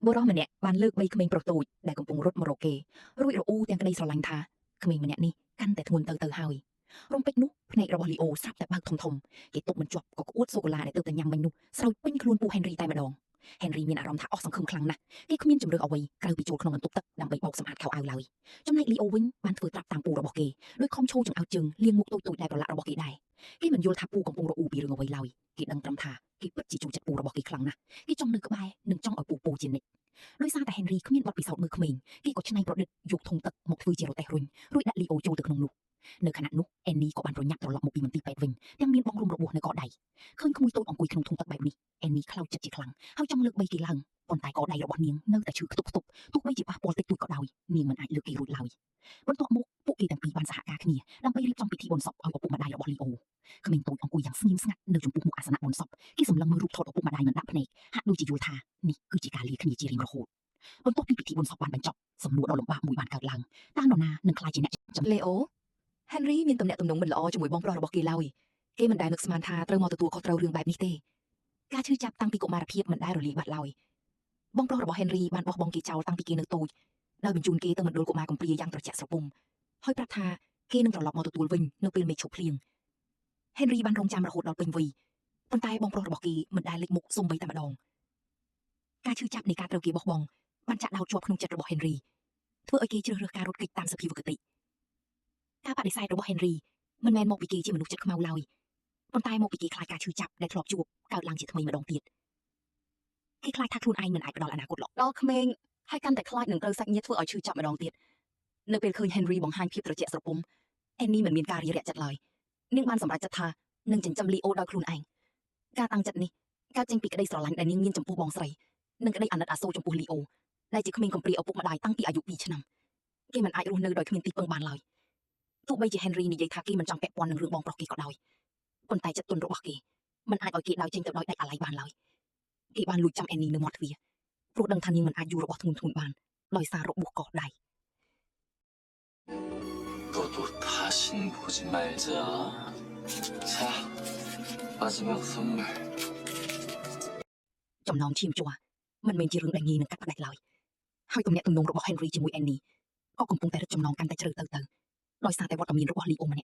បុរសម្នាក់បានលើកបីក្មេងប្រុសតូចដែលកំពុងរត់មករកគេរួចរអ៊ូទាំងក្តីស្រឡាញ់ថាក្មេងម្នាក់នេះកាន់តែធ្ងន់ទៅទៅហើយរំពេចនោះភ្នែករបស់លីអូស្រាប់តែបើកធំធំគេទប់មិនជាប់ក៏ក្អួតសូកូឡាដែលទើបតែញ៉ាំមិញនោះស្រោចពេញខ្លួនពូហេនរីតែម្ដងហេនរីមានអារម្មណ៍ថាអស់សង្ឃឹមខ្លាំងណាស់គេគ្មានជម្រើសអ្វីក្រៅពីចូលក្នុងបន្ទប់ទឹកដើម្បីបោកសម្អាតខោអាវឡើយចំណែកលីអូវិញបានធ្វើត្រាប់តាមពូរបស់គេដោយខំឈោចង្អោតជើងលាងមុខតូចៗដែលប្រឡាក់របស់គេដែរគេមិនយល់ថាពូកំពុងរអ៊ូពីរឿងអ្វីឡើយគេដឹងត្រឹមថាគេពិតជាចូលចិត្តពូរបស់គេខ្លាំងណាស់គេចង់នៅក្បែរនិងចង់ឲ្យពូពូជានិច្ចដោយសារតែហេនរីគ្មានបទពិសោធន៍មើលក្មេងគេក៏ច្នៃប្រឌិតយកធុងទឹកមកធ្វើជារទេះរុញរួចដាក់លីអូចូលទៅក្នុងនោះនៅខណៈនោះអេននីក៏បានប្រញាប់ត្រឡប់មកពីមន្ទីរពេទ្យវិញទាំងមានបងរុំរបួសនៅកដៃឃើញក្មួយតូចអង្គុយក្នុងធុងទឹកបែបនេះអេននីខ្លោចចិត្តជាខ្លាំងហើយចង់លើកបីគេឡើងប៉ុន្តែកដៃរបស់នាងនៅតែឈឺខ្ទប់ខ្ទប់ទោះបីជាប៉ះពាល់តិចតួចក៏ដោយនាងមិនអាចលើកគេរួចឡើយបន្ទាប់មកពួកគេទាំងពីរបានសហការគ្នាដើម្បីរៀបចំពិធីបុណ្យសពឲ្យឪពុកម្ដាយរបស់លីអូក្មេងតូចអង្គុយយ៉ាងស្ងៀមស្ងាត់នៅចំពោះមុខអាសនៈបុណ្យសពគេសម្លឹងមើលរូបថតឪពុកម្ដាយមិនដាក់ភ្នែកហាក់ដូចជាយល់ថានេះគឺជាការលាគ្នាជារៀងរហូតបន្ទាប់ពីពិធីបុណ្យសពបានបញ្ចប់សំណួរដ៏លំបាកមួយបានកើតឡើងតើនរណានឹងក្លាយជាអ្នកចាំ លេអូហេនរីមានទំនាក់ទំនងមិនល្អជាមួយបងប្រុសរបស់គេឡើយគេមិនដែលនឹកស្មានថាត្រូវមកទទួលខុសត្រូវរឿងបែបនេះទេការឈឺចាប់តាំងពីកុមារភាពមិនដែលរលាយបាត់ឡើយបងប្រុសរបស់ហេនរីបានបោះបង់គេចោលតាំងពីគេនៅតូចដោយបញ្ជូនគេទៅមណ្ឌលកុមារកំព្រាយ៉ាងត្រជាក់ស្រពុំហើយប្រាប់ថាគេនឹងត្រឡប់មកទទួលវិញនៅពេលមេឃឈប់ភ្លៀងហេនរីបានរងចាំរហូតដល់ពេញវ័យប៉ុន្តែបងប្រុសរបស់គេមិនដែលលេចមុខសូម្បីតែម្ដងការឈឺចាប់នៃការត្រូវគេបោះបង់បានចាក់ដោតជាប់ក្នុងចិត្តរបស់ហេនរីធ្វើឲ្យគេជ្រើសរើសការរត់គេចតាមសភាវគតិ ការបដិសេធរបស់ Henry មិនមែនមកពីគេជាមនុស្សចិត្តខ្មៅឡើយប៉ុន្តែមកពីគេខ្លាចការឈឺចាប់ដែលធ្លាប់ជួបកើតឡើងជាថ្មីម្ដងទៀតគេខ្លាចថាខ្លួនឯងមិនអាចផ្ដល់អនាគតល្អដល់ក្មេងហើយកាន់តែខ្លាចនឹងត្រូវសាច់ញាតិធ្វើឲ្យឈឺចាប់ម្ដងទៀតនៅពេលឃើញ Henry បង្ហាញភាពត្រជាក់ស្រពុំ Annie មិនមានការរារែកចិត្តឡើយនាងបានសម្រេចចិត្តថានឹងចិញ្ចឹម Leo ដោយខ្លួនឯងការតាំងចិត្តនេះកើតចេញពីក្តីស្រឡាញ់ដែលនាងមានចំពោះបងស្រីនិងក្តីអាណិតអាសូរចំពោះ Leo ដែលជាក្មេងកំព្រាឪពុកម្ដាយតាំងពីអាយុ2ឆ្នាំគេមិនអាចរស់នៅដោយគ្មានទីពឹងបានឡើយ ទោះបីជា Henry និយាយថាគេមិនចង់ពាក់ព័ន្ធនឹងរឿងបងប្រុសគេក៏ដោយប៉ុន្តែចិត្តទន់របស់គេមិនអាចឲ្យគេដើរចេញទៅដោយដាច់អាល័យបានឡើយគេបានលួចចាំ Annie នៅមាត់ទ្វារព្រោះដឹងថានាងមិនអាចយូររបស់ធ្ងន់ធ្ងរបានដោយសាររបួសកដៃ 너도 다신 보지 말자. 자, 마지막 선물. ចំណងឈាមជ័រមិនមែនជារឿងដែលងាយនឹងកាត់ផ្ដាច់ឡើយហើយទំនាក់ទំនងរបស់ Henry ជាមួយ Annie ក៏កំពុងតែរឹតចំណងកាន់តែជ្រៅទៅទៅដោយសារតែវត្តមានរបស់ Leo ម្នាក់។